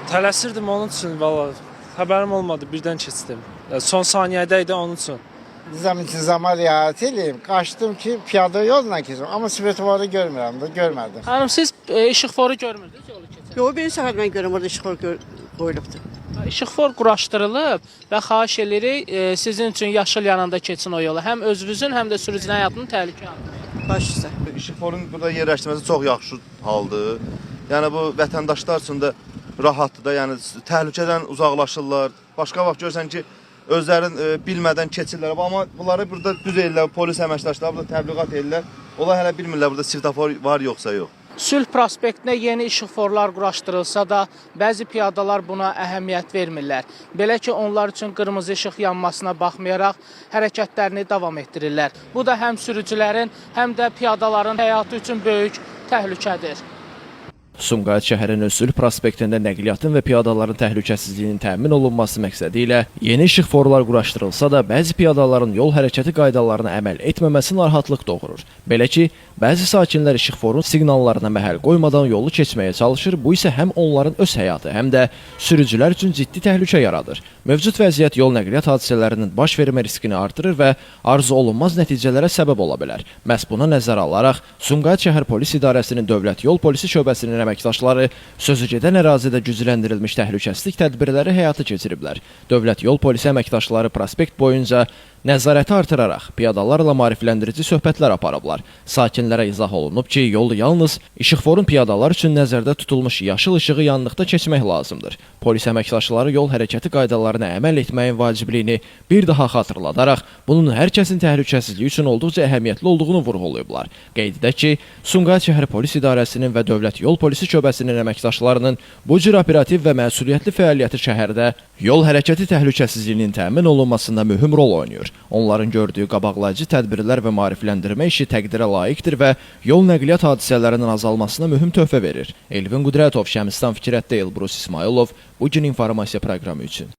Tələsirdim onun üçün valla. Xəbərim olmadı, birdən keçdim. Son saniyədə idi onun üçün. Nizam intizama riayət eləyim. Qaçdım ki, piyada yolla keçim. Amma svetoforu görmürəm də, görmədim. Xanım, siz işıqforu görmürdünüz yolu keçəndə? Yox, birinci səfər mən görürəm orada işıqfor qoyulubdur. İşıqfor quraşdırılıb və xahiş eləyirik sizin üçün yaşıl yananda keçin o yolu. Həm özünüzün, həm də sürücünün həyatını təhlükə altında. Baş üstə. İşıqforun burada yerləşdirməsi çox yaxşı haldır. Yəni bu vətəndaşlar üçün də rahatdır da, yəni təhlükədən uzaqlaşırlar. Başqa vaxt görürsən ki, özlərin bilmədən keçirlər, amma bunları burada düz ellər, polis əməkdaşları burada təbliğat ellər. Onlar hələ bilmirlər burada svetofor var yoxsa yox. Sülh prospektinə yeni işıqforlar quraşdırılsa da, bəzi piyadalar buna əhəmiyyət vermirlər. Belə ki, onlar üçün qırmızı işıq yanmasına baxmayaraq hərəkətlərini davam etdirirlər. Bu da həm sürücülərin, həm də piyadaların həyatı üçün böyük təhlükədir. Sumqayıt şəhərinin Sülh prospektində nəqliyyatın və piyadaların təhlükəsizliyinin təmin olunması məqsədi ilə yeni işıqforlar quraşdırılsa da, bəzi piyadaların yol hərəkəti qaydalarına əməl etməməsi narahatlıq doğurur. Belə ki, bəzi sakinlər işıqforun siqnallarına məhəl qoymadan yolu keçməyə çalışır, bu isə həm onların öz həyatı, həm də sürücülər üçün ciddi təhlükə yaradır. Mövcud vəziyyət yol nəqliyyat hadisələrinin baş vermə riskini artırır və arzu olunmaz nəticələrə səbəb ola bilər. Məhz buna nəzərə alaraq Sumqayıt şəhər polis idarəsinin Dövlət Yol Polisi şöbəsinin əməkdaşları sözügedən ərazidə gücləndirilmiş təhlükəsizlik tədbirləri həyata keçiriblər. Dövlət Yol Polisi əməkdaşları prospekt boyunca nəzarəti artıraraq piyadalarla maarifləndirici söhbətlər aparıblar. Sakinlərə izah olunub ki, yolu yalnız işıqforun piyadalar üçün nəzərdə tutulmuş yaşıl işığı yandıqda keçmək lazımdır. Polis əməkdaşları yol hərəkəti qaydalarına əməl etməyin vacibliyini bir daha xatırladaraq bunun hər kəsin təhlükəsizliyi üçün olduqca əhəmiyyətli olduğunu vurğulayıblar. Qeyd edək ki, Sumqayıt şəhər polis idarəsinin və Dövlət Yol Polisi şöbəsinin əməkdaşlarının bu cür operativ və məsuliyyətli fəaliyyəti şəhərdə yol hərəkəti təhlükəsizliyinin təmin olunmasında mühüm rol oynayır. Onların gördüyü qabaqlayıcı tədbirlər və maarifləndirmə işi təqdirə layiqdir və yol nəqliyyat hadisələrinin azalmasına mühüm töhfə verir. Elvin Qudrətov, Şəmistan Fikrətdə, Elbrus İsmayılov, bu gün informasiya proqramı üçün.